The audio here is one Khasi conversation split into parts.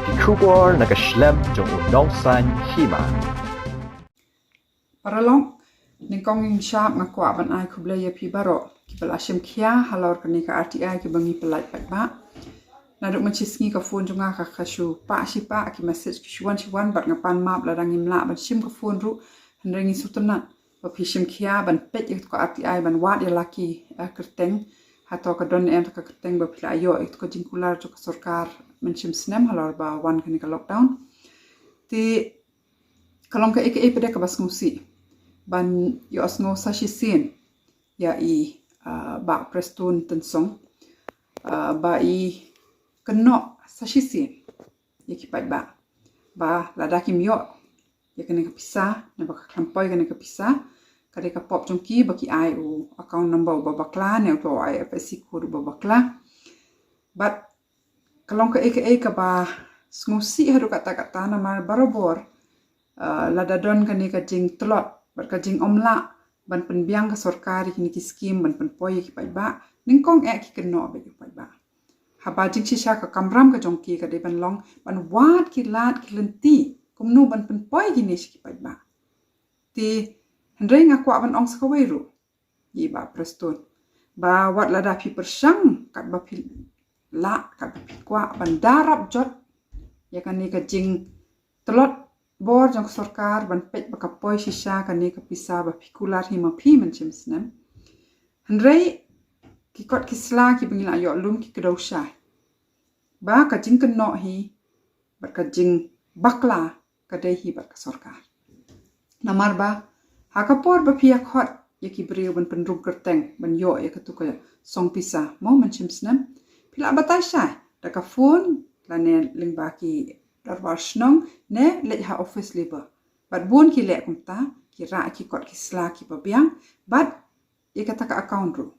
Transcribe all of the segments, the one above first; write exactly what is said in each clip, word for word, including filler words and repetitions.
Ki khubor na ka shlem jong u nongsan hima. Paralok, nyngkong nyngshap nga kwah ban ai khublei ïa phi baroh kiba la shim khia halor kane ka R T I kiba ngi pynlait paidbah. Naduh mynshisngi ka phone jong nga ka ka shu pah shi pah, ki message ki shu wan shi wan, bad nga pan map lada ngim lah ban shim ka phone ruh, hynrei ngi sngewtynnat ba phi shim khia ban peit ïa ka R T I ban wad ïa la ki, eh, kyrteng. Hato ka don ne em ka kyrteng ba phi la ïoh ïa ka jingkular jong ka sorkar mynshem snem halor ba wan kane ka lockdown. Te ka long kaei kaei pat de kaba sngewsih ban ïohsngew sa shisien ïa i, ah, Bah Prestone Tynsong, ah, ba i kynnoh sa shisien ïa ki paidbah ba lada kim ïoh ïa kane ka pisa, ne ba ka khlem poi kane ka pisa, ka dei ka pop jong ki ba ki ai u account number uba bakla ne uto u I F S C code uba bakla. Bad ka long kaei kaei kaba sngewsih haduh katta katta namar barabor, ah, lada don kane ka jingtlot bad ka jingymlah ban pynbiang ka sorkar ïa kine ki skim ban pynpoi ïa ki paidbah, nyngkong eh ki kynnoh bad ïa u paidbah. Haba jingshisha ka kamram ka jong ki ka dei ban long ban wad ki lad ki lynti kumno ban pynpoi kine sha ki paidbah. Te hynrei nga kwah ban ong sa kawei ruh ïa i Bah Prestone ba wat lada phi pyrshang katba phi lah, katba phi kwah ban da rap jot ïa kane ka jingtlot bor jong ka sorkar ban peit ba ka poi shisha kane ka pisa ba phi kular hi ma phi mynshem snem. Hynrei ki kot ki sla kiba ngi la ïoh lum ki kdew shai ba ka jingkynnoh hi bad ka jingbakla ka dei hi bad ka sorkar. Namar ba ha ka por ba phi ïa khot ïa ki briew ban pynrung kyrteng ban ïoh ïa katu ka song pisa mo mynshem snem, phi la batai shai da ka phone lane lyngba ki dorbar shnong ne leit ha office labour. Bad bun ki leh kumta, ki rah ki kot ki sla kiba biang bad ïa kata ka account ruh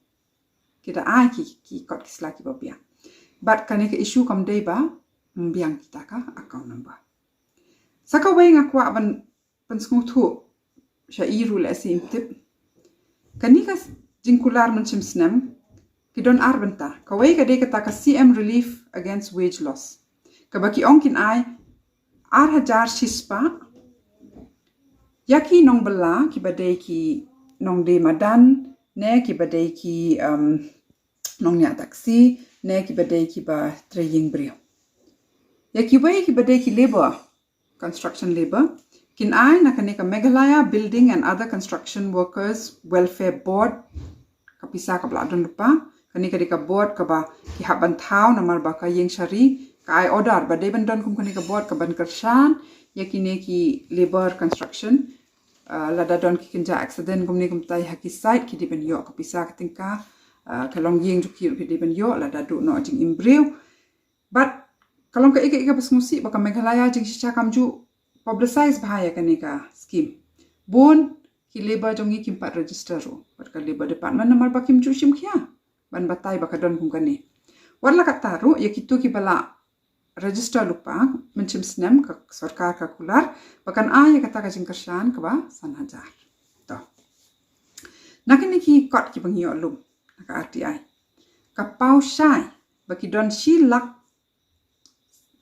ki da ai ki, ki kot ki sla kiba biang. Bad kane ka issue kam dei ba ym biang kita ka account number. Sa kawei nga kwah ban pynsngewthuh sha i ruh lehse im tip. Kane ka jingkular mynshem snem ki don ar bynta. Kawei ka dei kata ka C M relief against wage loss kaba ki ong kin ai ar hajar shispah ïa ki nongbylla kiba dei ki nongdie madan ne kiba dei ki, um, nongñiah taxi ne kiba dei kiba trei ïing briew. Ïa kiwei kiba dei ki labour, construction labour, kin ai na kane ka Meghalaya Building and Other Construction Workers Welfare Board ka pisa kaba la don lypa. Kane ka dei ka board kaba ki hap ban thaw namar ba ka ïing shari ka ai order ba dei ban don kum kane ka board ka ban kyrshan ïa kine ki labour construction. Ah, lada don ki kynja accident kumne kumtai ha ki site ki dei ban ïoh ka pisa ka tyngka. Ah, ka longïing jong ki ruh ki dei ban ïoh lada duh noh jingim briew. Bad ka long kaei kaei kaba sngewsih ba ka Meghalaya jingshisha kam ju publicize bha ïa kane ka scheme. Bun ki labour jong ngi kim pat register ruh bad ka labour department namar ba kim ju shim khia ban batai ba ka don kum kane. Wat la katta ruh ïa kito kiba la register lypa mynshem snem ka sorkar ka kular ba kan ai ïa kata ka jingkyrshan kaba san hajar. To. Na kine ki kot kiba ngi ïoh lum na ka R T I, ka paw shai ba ki don shi lak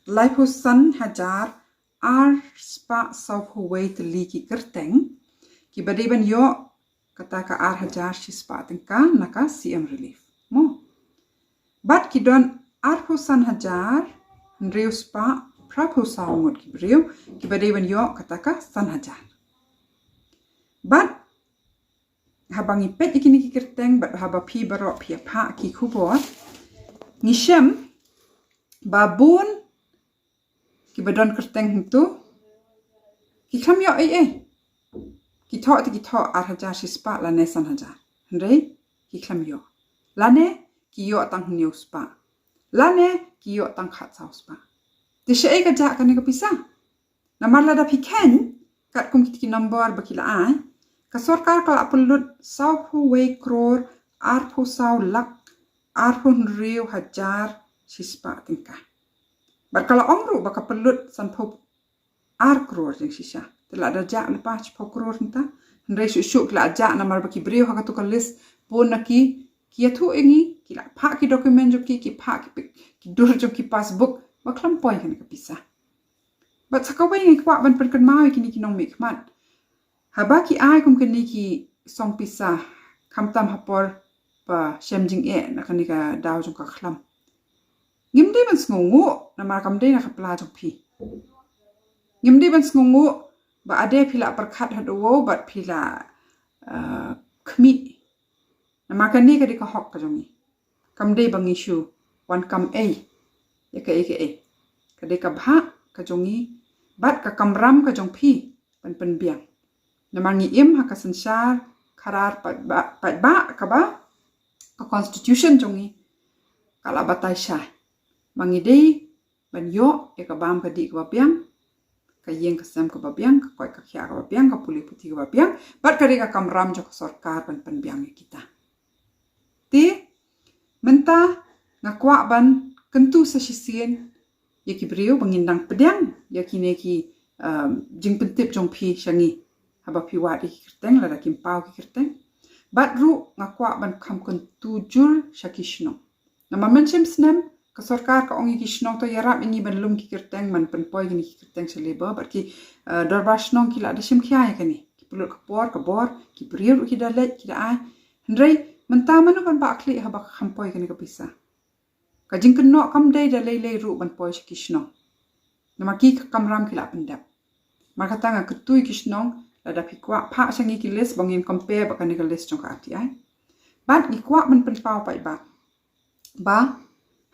laiphew san hajar ar spah sawphew wei tylli ki kyrteng kiba dei ban ïoh kata ka ar hajar shispah tyngka na ka C M relief mo. Bad ki don arphew san hajar hynriew spah phraphew saw ngut ki briew kiba dei ban ïoh kata ka san hajar. Bad haba ngi peit ïa kine ki kyrteng bad haba phi baroh phi ïa phah ki khubor, ngi shem ba bun kiba don kyrteng hangto ki khlem ïoh ei ei. Ki thoh te ki thoh ar hajar shispah lane san hajar, hynrei ki khlem ïoh, lane ki ïoh tang hynñiew spah, lane ki ïoh tang khatsaw spah. Te shaei ka jah kane ka pisa? Namar lada phi kheiñ katkum kiti ki number ba ki la ai, ka sorkar ka la pynlut sawphew wei klur arphew saw lak arphew hynriew hajar shispah tyngka. Bad ka la ong ruh ba ka pynlut sanphew ar klur jingshisha. Te lada jah lypa shiphew klur nta, hynrei shuh shuh ki la jah namar ba ki briew ha katu ka list bun na ki ki ïathuh ïa ngi, ki la phah ki document jong ki, ki phah ki, ki dur jong ki passbook ba khlem poi kane ka pisa. Bad sa kawei ngi kwah ban pynkynmaw ïa kine ki nongmihkhmat, haba ki ai kum kine ki song pisa, khamtam ha por ba shem jingeh na kane ka daw jong ka khlam, ngim dei ban sngewnguh namar kam dei na ka pla jong phi. Ngim dei ban sngewnguh ba ade phi la pyrkhat haduh wow bad phi la uh, khmih. Namar kane ka dei ka hok ka jong ngi. Kam dei ba ngi shu wan kam ei ïa kaei kaei. Ka dei ka bhah ka jong ngi bad ka kamram ka jong phi ban pynbiang. Namar ngi im ha ka synshar khadar paidbah, paidbah kaba ka constitution jong ngi ka la batai shai. Ma ngi dei ban ïoh ïa ka bam ka dih kaba biang, ka ïing ka sem kaba biang, ka koit ka khiah kaba biang, ka pule puthi kaba biang, bad ka dei ka kamram jong ka sorkar ban pynbiang ïa kita. Te mynta nga kwah ban kyntu sa shisien ïa ki briew ba ngin dang pdiang ïa kine ki um, jingpyntip jong phi sha ngi haba phi wad ïa ki kyrteng lada kim paw ki kyrteng. Bad ruh nga kwah ban kham kyntu jur sha ki shnong. Namar mynshem snem ka sorkar ka ong ïa ki shnong to ïarap ïa ngi ban lum ki kyrteng, ban pynpoi kine ki kyrteng sha Labour, bad ki uh, dorbar shnong ki la da shim khia ïa kane. Ki pynlut ka por ka bor, ki briew ruh ki da leit ki da ai. Hynrei mynta mano ban bah khlieh haba ka kham poi kane ka pisa? Ka jingkynnoh kam dei da lei lei ruh ban poi sha ki shnong. Namar ki ka kamram ki la pyndep. Mar kata nga kyntu ïa ki shnong, lada phi kwah phah sha ngi ki list ba ngin compare bad kane ka list jong ka R T I. Bad ngi kwah ban pynpaw paidbah ba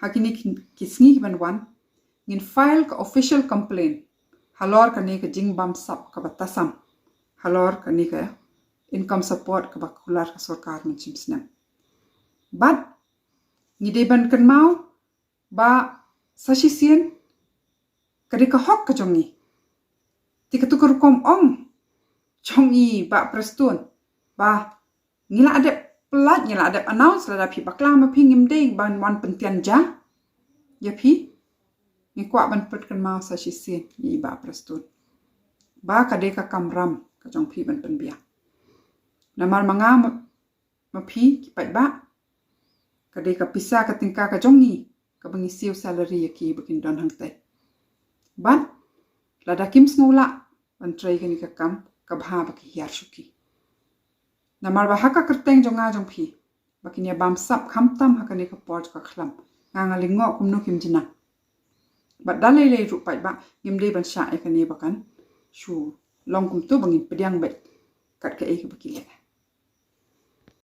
ha kine ki, ki sngi ki ban wan ngin file ka official complaint halor kane ka jingbamsap kaba tasam halor kane ka income support kaba kular ka sorkar mynshem snem. Bad ngi dei ban kynmaw ba sa shisien ka dei ka hok ka jong ngi. Te katu ka rukom ong jong i Bah Prestone ba ngi la dep pynlait, ngi la dep announce, lada phi bakla ma phi, ngim dei ban wan pyntian ja ïa phi. Ngi kwah ban pynkynmaw sa shisien ïa i Bah Prestone ba ka dei ka kamram ka jong phi ban pynbiang. Namar ma nga ma, ma phi ki paidbah, ka dei ka pisa ka tyngka ka jong ngi kaba ngi siew salary ïa ki ba kin don hangtei. Bad lada kim sngew lah ban trei kane ka kam, ka bha ba ki hiar shuki. Namar ba ha ka kyrteng jong nga jong phi ba kin ïa bamsap khamtam ha kane ka por jong ka khlam, nga nga lyngngoh kumno kim jnang. Bad da lei lei ruh paidbah ngim dei ban shah ïa kane ba kan shu long kumtu ba ngin pdiang beit kat kaei kaba ki leh.